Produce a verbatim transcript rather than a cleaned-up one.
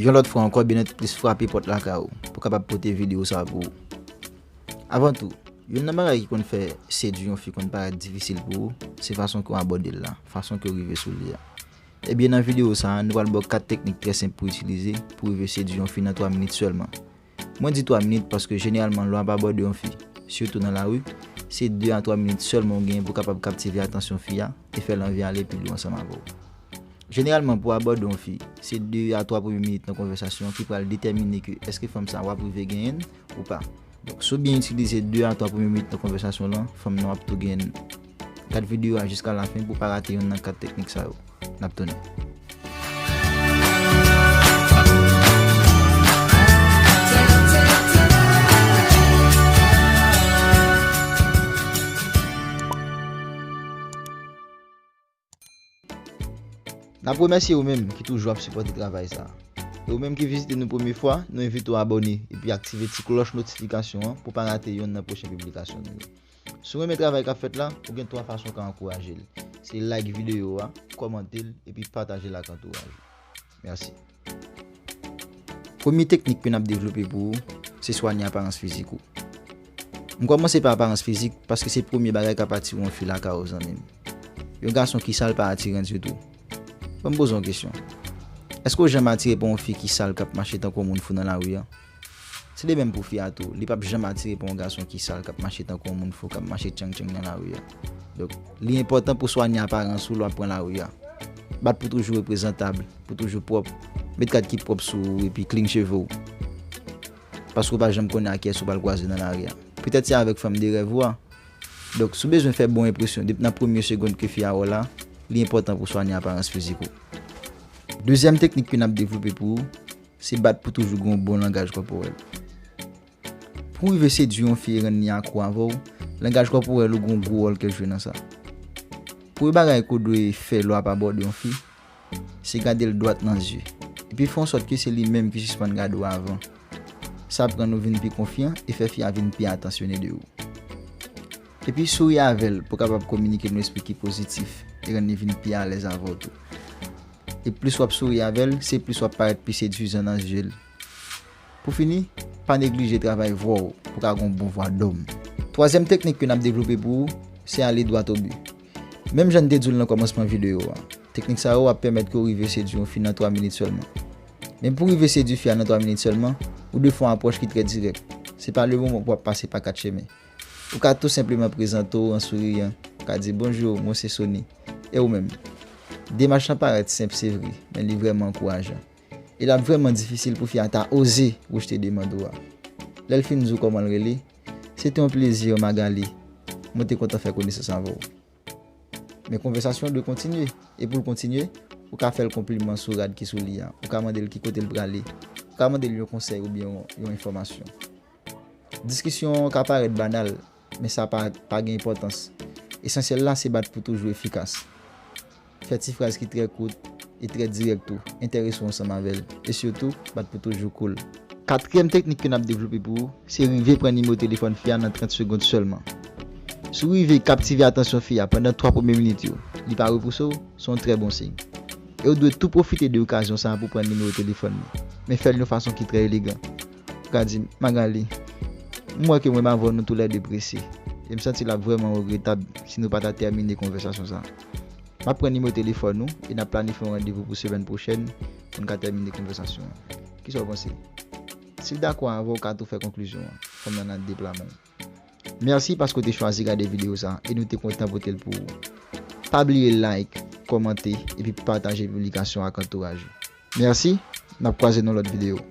Yon lòt fwa ankò, Bennett plis frape pòt lakay ou pou kapab pote videyo sa a pou ou. Avan tou, youn nan bagay ki konn fè sedui yon fi konn parèt difisil pou ou, se fason ke w abòde l la, fason ke w rive sou li a. Ebyen, nan videyo sa a, nou pral ba w kat teknik trè senp pou itilize pou rive sedui yon fi nan twa minit sèlman. Mwen di twa minit paske jeneralman, lè w ap abòde yon fi, sitou nan lari, se de a twa minit sèlman w genyen pou kapab kaptive atansyon fi a e fè l anvi ale pi lwen ansanm avè w. Jeneralman, pou abòde yon fi, se de a twa premye minit nan konvèsasyon ki pral detèmine ke èske fanm sa a w ap rive genyen l ou pa. Donk, si w byen itilize de a twa premye minit nan konvèsasyon lan, fanm nan w ap tou genyen l. Gad videyo a jiska lafen pou w pa rate yonn nan kat teknik sa yo. N ap tounen. N ap remèsye ou menm ki toujou ap sipòte travay sa a. E ou menm ki vizite nou premye fwa, nou envite w abòne epi aktive ti klòch notifikasyon an pou w pa rate yonn nan pwochen piblikasyon nou yo. Si w renmen travay k ap fèt la, ou gen twa fason w ka ankouraje l. Se like videyo a, kòmante l, epi pataje l ak antouraj ou. Mèsi. Premye teknik ke n ap devlope pou ou, se swanye aparans fizik ou. M kòmanse pa aparans fizik paske se premye bagay k ap atire yon fi lakay ou, zanmi m. Yon gason ki sal pa atiran ditou. Ban m poze w yon kesyon. Èske w janm atire pa yon fi ki sal k ap mache tankou yon moun fou nan lari a? Se de menm pou fi a tou. Li p ap janm atire pa yon gason ki sal k ap mache tankou yon moun fou, k ap mache tchang tchang nan lari a. Donk, li enpòtan pou swanye aparans ou lè w ap pran lari a. Bat pou toujou reprezantab, pou toujou pwòp. Met rad ki pwòp sou ou epi clean cheve w. Paske w pa janm konnen ak kiyès ou pral kwaze nan lari a. Petèt se avèk fanm de rèv ou a. Donk, si w bezwen fè bon enpresyon depi nan premye segonn ke fi a wè w la, li enpòtan pou w swanye aparans fizik ou. Dezyèm teknik ke n ap devlope pou ou, se bat pou toujou gen yon bon langaj kòporèl. Pou w rive sedui yon fi e rann li akro avè w, langaj kòporèl ou gen yon gwo wòl ke l jwe nan sa. Premye bagay ke w dwe fè lè w ap abòde yon fi, se gade l dwat nan zye. Epi fè yon sòt ke se li menm ki sispann gade w avan. Sa ap rann ou vin pi konfyan e fè fi a vin pi atansyone de ou. Epi souri avè l pou w kapab kominike yon espri ki pozitif e rann li vin pi alèz avè w tou. E plis w ap souri avè l, se plis w ap parèt pi sedwizan nan zye l. Pou fini, pa neglije travay vwa w pou w ka gen yon bon vwa dòm. Twazyèm teknik ke n ap devlope pou ou, se ale dwat o bi. Menm jan n te di w nan kòmansman videyo a, teknik sa yo ap pèmèt ke w rive sedui yon fi nan twa minit sèlman. Men pou w rive sedui fi a nan twa minit sèlman, ou dwe fè yon apwòch ki trè dirèk. Se pa le moman pou w ap pase pa kat chemen. Ou ka tou senpleman prezante w an souriyan. Ou ka di, "Bonjou, mwen se Sony. E ou menm?" Demach lan parèt senp, se vre, men li vrèman ankourajan. E l ap vrèman difisil pou fi a ta oze rejte demann ou a. Lè l fin di w kòman l rele, "Se te yon plezi, Magali. Mwen te kontan fè konesans avè w." Men konvèsasyon an dwe kontinye. E pou l kontinye, ou ka fè l konpliman sou rad ki sou li a. Ou ka mande l ki kote l prale. Ou ka mande l yon konsèy oubyen yon, yon enfòmasyon. Diskisyon an ka parèt banal, men sa pa, pa gen enpòtans. Esansyèl la, se bat pou toujou efikas. Fè ti fraz ki trè kout e trè dirèk tou. Enterese w ansanm avè l. E sitou, bat pou toujou cool. Katriyèm teknik ke n ap devlope pou ou, se rive pran nimewo telefòn fi a nan trant segonn sèlman. Si w rive kaptive atansyon fi a pandan twa premye minit yo, li pa repouse w, se yon trè bon siy. E w dwe tou pwofite de okazyon sa a pou pran nimewo telefòn li. Men fè l yon fason ki trè elegan. Ou ka di, "Magali, m wè ke mwen avè w nou toulède prese. E m santi l ap vrèman regretab si nou pa ta tèmine konvèsasyon sa a. M ap pran nimewo telefòn ou e n ap planifye yon randevou pou semèn pwochèn pou n ka tèmine konvèsasyon an. Kisa w panse?" Si l dakò avè w, ou ka tou fè konklizyon an. Fanm nan nan de pla men w. Mèsi paske w te chwazi gade videyo sa a e nou te kontan pote l pou ou. Pa bliye like, kòmante epi pataje piblikasyon ak antouraj ou. Mèsi, n ap kwaze nan lòt videyo.